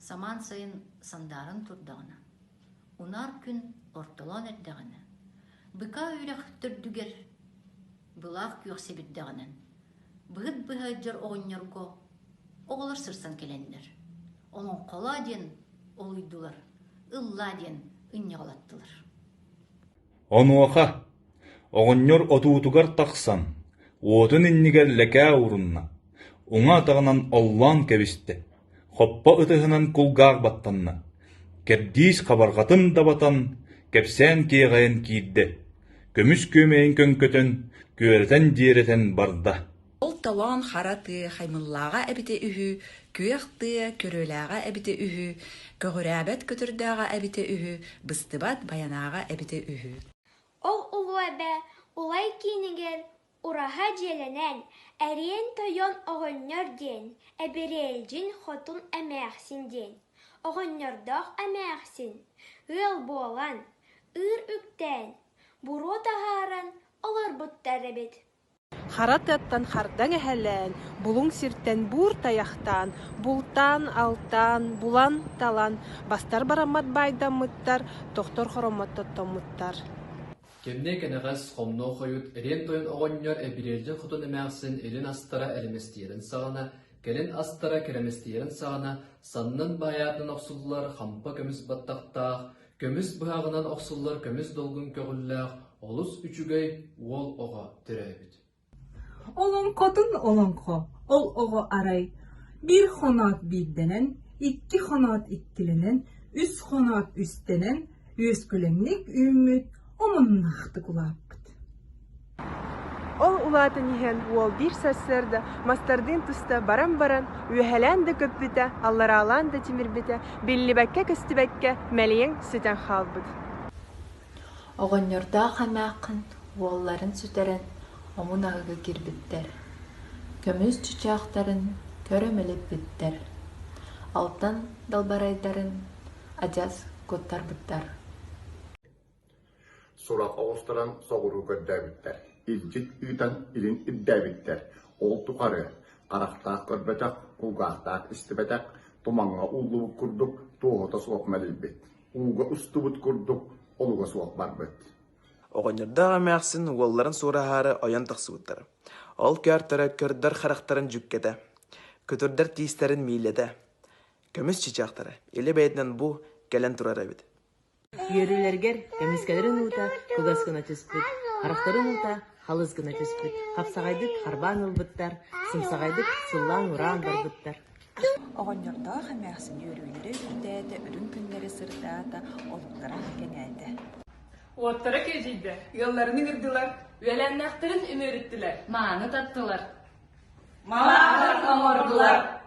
Самаан сайын сандааран турдаҕына, унаар күн ортолоон эрдэҕинэ, быкаа үрэх төрдүгэр былаах күөх сэбирдэҕинэн быһыт быһа дьор оҕонньорго оҕолор сырсан кэлэннэр, олоҥхолоо диэн олуйдулар, ыллаа диэн ынньаҕалаттылар. Онуоха оҕонньор отуутугар тахсан, уотун иннигэр лэкээ уурунна, уҥа атаҕынан оллоон кэбистэ, хоппо ытыһынан кулгаах баттанна, кэрдиис хабарҕатын дабатан, кэпсээн киэҕэйэн киирдэ, көмүс күөмэйин көҥкөтөн, күөрэтэн-дьиэрэтэн барда. Ол толоон хара тыа хаймыллааҕа эбитэ үһү, күөх тыа көрүөлээҕэ эбитэ үһү, көҕүрээбэт көтөрдөөҕө эбитэ үһү, быстыбат байанааҕа эбитэ үһү. Ол улуу эбэ Улай киинигэр ураһа дьиэлэнэн, Эриэн Тойон оҕонньор диэн, Эбириэлдьин Хотун эмээхсин диэн, оҕонньордоох эмээхсин ыал буолан, ыыр үктээн, буруо таһааран олорбуттар эбит. Хара тыаттан хардаҥ эһэлээн, булуҥ сиртэн буур тайахтаан, бултаан-алтаан, булан-талан, бастар бараммат баайдаммыттар, тохтор хороммот тоттоммуттар. Кэмниэ кэнэҕэс хомнуо хойут Эриэн Тойон оҕонньор Эбириэлдьин Хотун эмээхсин илин астара элэмэстийэрин саҕана, кэлин астара кэрэмэстийэрин саҕана, саннын баайаатынан охсуллар хампа көмүс баттахтаах, көмүс быһаҕынан охсуллар көмүс долгун көҕүллээх олус үчүгэй уол оҕо төрөөбүт. Олоҥхотун олоҥхо, ол оҕо арай биир хоноот биирдэнэн, икки хоноот иккилэнэн, үс хоноот үстэнэн, үөскүлэҥник үүммүт, омуннаахтык улааппыт. Ол улаатан иһэн уол биир сарсыарда мастардыын туста баран баран, үөһэлээн да көппүтэ, аллараалаан да тимирбитэ, биллибэккэ-көстүбэккэ мэлийэн сүтэн хаалбыт. Оҕонньордоох эмээххин уолларын сүтэрэн омун аһыыга киирбиттэр, көмүс чычаахтарын көрө мэлиппиттэр, алтан далбарайдарын адьас куттарбыттар. Сурах оҕустаран соҕуруу көрдөөбүттэр, илдьит ыытан илин ирдээбиттэр. Ол тухары харахтаах көрбөтөх, кулгаахтаах истибэтэх, тумаҥҥа ууллубут курдук туоһута суох мэлийбит, ууга устубут курдук олуга суох барбыт. Оҕонньордоох эмээхсин уолларын сураһаары ойон тахсыбыттар. Ол көөртөрө көрдөр харахтарын дьүккэтэ, көтүрдэр тиистэрин миилэтэ. Көмүс чычаахтара илэ бэйэтинэн бу кэлэн турар эбит. Үөрүүлэргэр көмүскэлэрин уута кылгас гына түспүт, харахтарын уута халыс гына түспүт, хапсаҕайдык харбаан ылбыттар, сымсаҕайдык сыллаан-ураан барбыттар. Оҕонньордоох эмээхсин үөрүүлэрэ үрдээтэ, үрүҥ күннэрэ сырдаата, олуктара кэҥээтэ. Уоттара күөдьүйдэ, ыалларын ыҥырдылар, үөлээннээхтэрин үмүөрүттүлэр, мааны таттылар, малаатын оҥордулар.